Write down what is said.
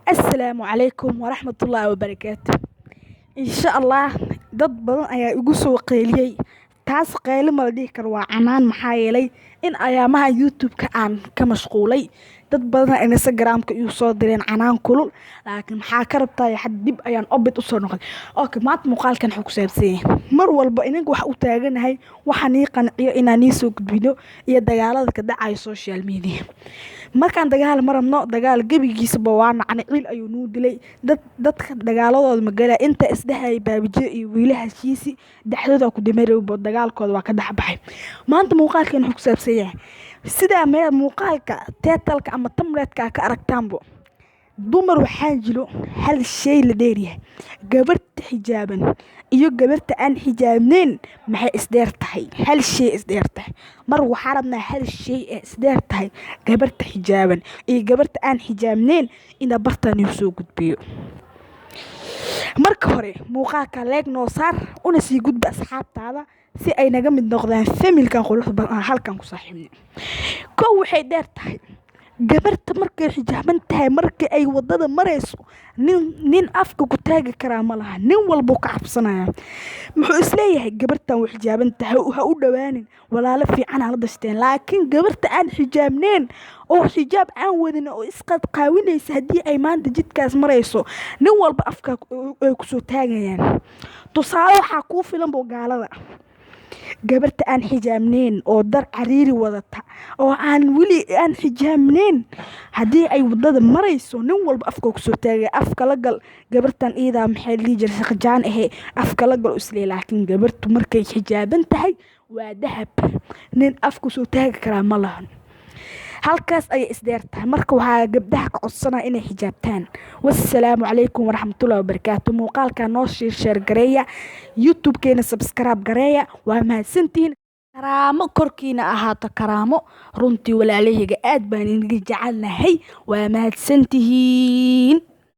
Assalaamu calaykum waraxmatullaahi wabarakaatu. Insha Allah dad badan ayaa igu soo qeyliyey. Taas qeyli ma la dhihi karo, waa canaan. Maxaa yeelay in ayaamaha YouTube-ka aan ka mashquulay, dad badan Instagram-ka igu soo direen canaan kulul, laakiin maxaa ka rabtaa? Xad dib ayaan obid usoo noqday. Okay, maanta muuqaalkan wuxuu ku saabsan yahay, mar walba ininka waxa u taaganahay waxaan ii qanciyo inaan ii soo gudbino iyo dagaalada ka dhacayo social media. Markaan dagaal ma rabno, dagaal gebigiisaba waa nacnay, ciil ayuu nuu dilay. Dadka dagaaladooda magala inta isdhexay baabijo iyo wiilaha heshiisi dhexdooda ku dimarowbo, dagaalkooda waa ka dhex baxay. Maanta muuqaalkan wuxuu ku saabsan yahay, sidaa meel muuqaalka title-ka ama thumbnail-ka ka aragtaanbo, dumar waxaa jiro hal shay la dheeryahay: gabarta xijaaban iyo gabarta aan xijaabnayn maxay isdheer tahay? Hal shay isdheer tahay. Mar waxaa rabnaa hal shay ee isdheer tahay gabarta xijaaban iyo gabarta aan xijaabnayn ina bartaan igu soo gudbiyo. Marka hore muuqaalka like noo saar, una sii gudba asxaabtaada si ay naga mid noqdaan family-kan quruxda badan aan halkan ku saaxiibnay. Kow, waxay dheer tahay gabarta markay xijaaban tahay, marka ay wadada marayso, nin afka ku taagi karaa ma laha. Nin walbuu ka cabsanaya, muxuu isleeyahay? Gabartan way xijaaban tahay, ha u dhowaanin, walaalo fiican ha la dashteen. Laakiin gabarta aan xijaabneen oo xijaab aan wadin oo isqadqaawinaysa, haddii ay maanta jidkaas marayso, nin walba afka ay kusoo taagayaan. Tusaale waxaa kuu filan bo gaalada: gabarta aan xijaabnayn oo dar cariiri wadata oo aan weli aan xijaabnayn, haddii ay wadada marayso, nin walba afka kusoo taagaya, afka la gal gabartan, iidaa maxay dhihi jiray, shaqjaan ahe, afka la gal islee. Laakiin gabartu markay xijaaban tahay waa dahab, nin afka soo taagi karaa ma lahan. Halkaas ayay isdheer tahay. Marka waxaa gabdhaha ka codsanaya inay xijaabtaan. Wassalaamu calaykum waraxmatullahi wabarakaatu. Muuqaalka noo share gareeya, YouTube-keena subscribe gareeya. Waa mahadsantihiin. Karaamo korkiina ahaato, karaamo. Runtii walaalahayga aad baan inaga jecelnahay. Waa mahadsantihiin.